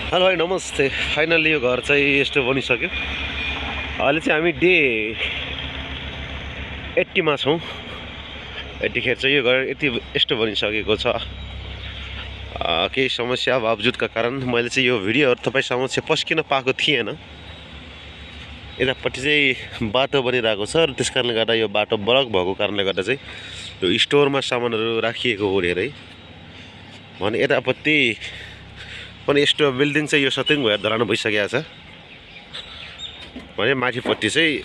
Hello भाइ नमस्ते। Finally यो घर चाहिँ यस्तो बनिसक्यो। अहिले चाहिँ हामी डे 80 मा छौँ। यतिखेर चाहिँ यो घर यस्तो बनिसकेको छ। केही समस्या बावजुदका कारण मैले चाहिँ यो भिडियोहरू तपाईँ समक्ष पस्किन पाएको थिएन। यतापट्टि चाहिँ बाटो बनिरहेको छ र त्यस कारणले गर्दा यो बाटो ब्लक भएको कारणले गर्दा चाहिँ यो स्टोरमा सामानहरू राखिएको हो धेरै। भने यतापट्टि पनि यस्तो बिल्डिङ चाहिँ यो सतिङ भएर धरान भइसकेको छ। भने माथिपट्टि चाहिँ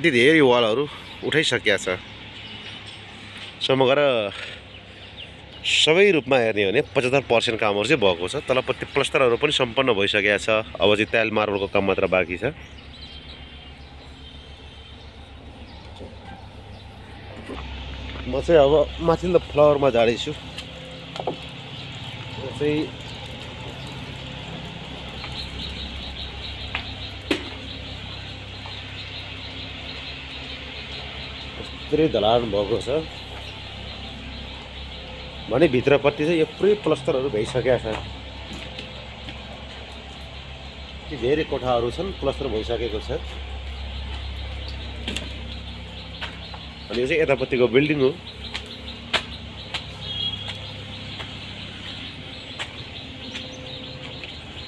यति धेरै वालहरू उठाइसकेको छ। सम्म गरेर सबै रूपमा हेर्ने हो भने 75% कामहरू चाहिँ भएको छ। तलपट्टि प्लास्टरहरू पनि सम्पन्न भइसकेको छ। अब चाहिँ टाइल मार्बलको काम मात्र बाँकी छ। म चाहिँ अब माथिल्लो फ्लोरमा जाँदैछु। चाहिँ पुरै ढलान भएको छ। भने भित्रपट्टि चाहिँ यो पुरै प्लास्टरहरू भइसकेको छ। धेरै कोठाहरू छन् प्लास्टर भइसकेको छ। अनि यो चाहिँ यतापट्टिको बिल्डिङ हो।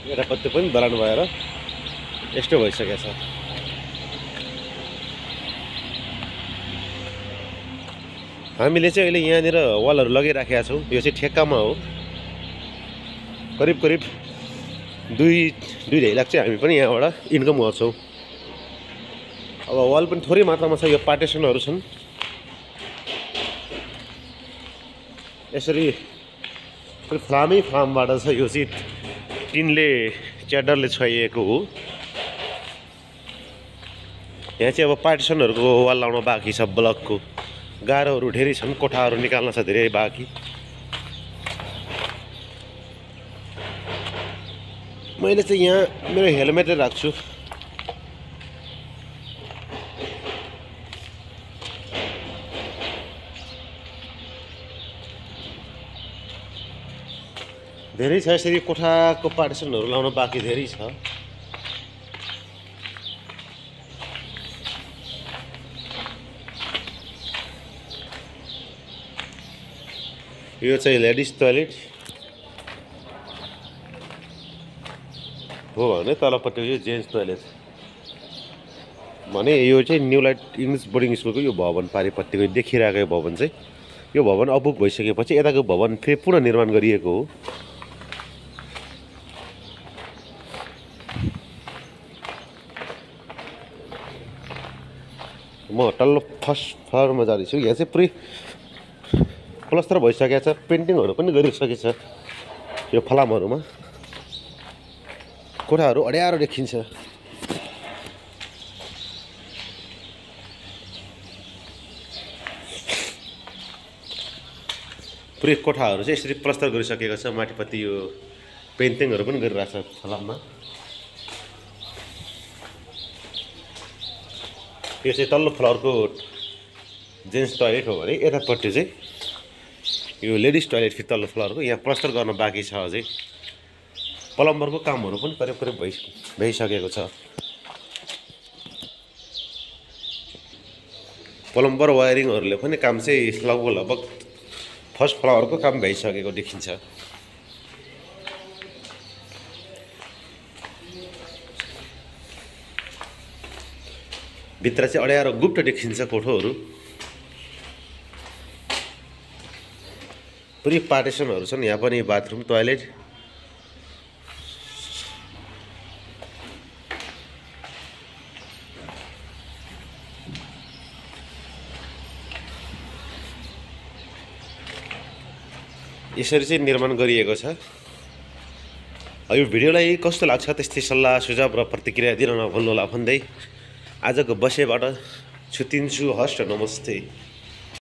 यतापट्टि पनि ढलान भएर यस्तो भइसकेको छ। हामीले चाहिँ अहिले यहाँनिर वालहरू लगाइराखेका छौँ। यो चाहिँ ठेक्कामा हो। करिब 2.5 लाख चाहिँ हामी पनि यहाँबाट इन्कम गर्छौँ। अब वाल पनि थोरै मात्रामा छ। यो पार्टिसनहरू छन्। यसरी फ्लामबाट छ। यो चाहिँ टिनले च्याडरले छाइएको हो। यहाँ चाहिँ अब पार्टिसनहरूको वाल लाउन बाँकी छ। ब्लकको गाह्रोहरू धेरै छन्। कोठाहरू निकाल्न छ धेरै बाँकी। मैले चाहिँ यहाँ मेरो हेलमेटै राख्छु। धेरै छ। यसरी कोठाको पार्टिसनहरू लाउन बाँकी धेरै छ। यो चाहिँ लेडिज टोयलेट हो भने तलपट्टि यो जेन्ट्स टोयलेट। भने यो चाहिँ न्यू लाइट इङ्ग्लिस बोर्डिङ स्कुलको यो भवन पारिपट्टिको देखिरहेको भवन चाहिँ यो भवन अपुग भइसकेपछि यताको भवन फेरि पुनः निर्माण गरिएको हो। म तल्लो फर्स्ट फ्लोरमा जाँदैछु। यहाँ चाहिँ पुरै प्लास्टर भइसकेको छ। पेन्टिङहरू पनि गरिसकेको छ। यो फलामहरूमा कोठाहरू अड्यारो देखिन्छ। पुरै कोठाहरू चाहिँ यसरी प्लास्टर गरिसकेको छ। माथिपट्टि यो पेन्टिङहरू पनि गरिरहेको छ फलाममा। यो चाहिँ तल्लो फ्लोरको जेन्ट्स टोयलेट हो भने यतापट्टि चाहिँ यो लेडिज टोयलेट फेरि तल्लो फ्लोरको। यहाँ प्लास्टर गर्न बाँकी छ। अझै प्लम्बरको कामहरू पनि करिब भइसकेको छ। प्लम्बर वायरिङहरूले पनि काम चाहिँ लगभग फर्स्ट फ्लोरको काम भइसकेको देखिन्छ। भित्र चाहिँ अड्यारो गुप्त देखिन्छ कोठोहरू। पुरै पार्टिसनहरू छन्। यहाँ पनि बाथरुम टोयलेट। यसरी चाहिँ निर्माण गरिएको छ। यो भिडियोलाई कस्तो लाग्छ त्यस्तै सल्लाह सुझाव र प्रतिक्रिया दिन नभुल्नुहोला भन्दै आजको बसेबाट छुट्टिन्छु। हस्त नमस्ते।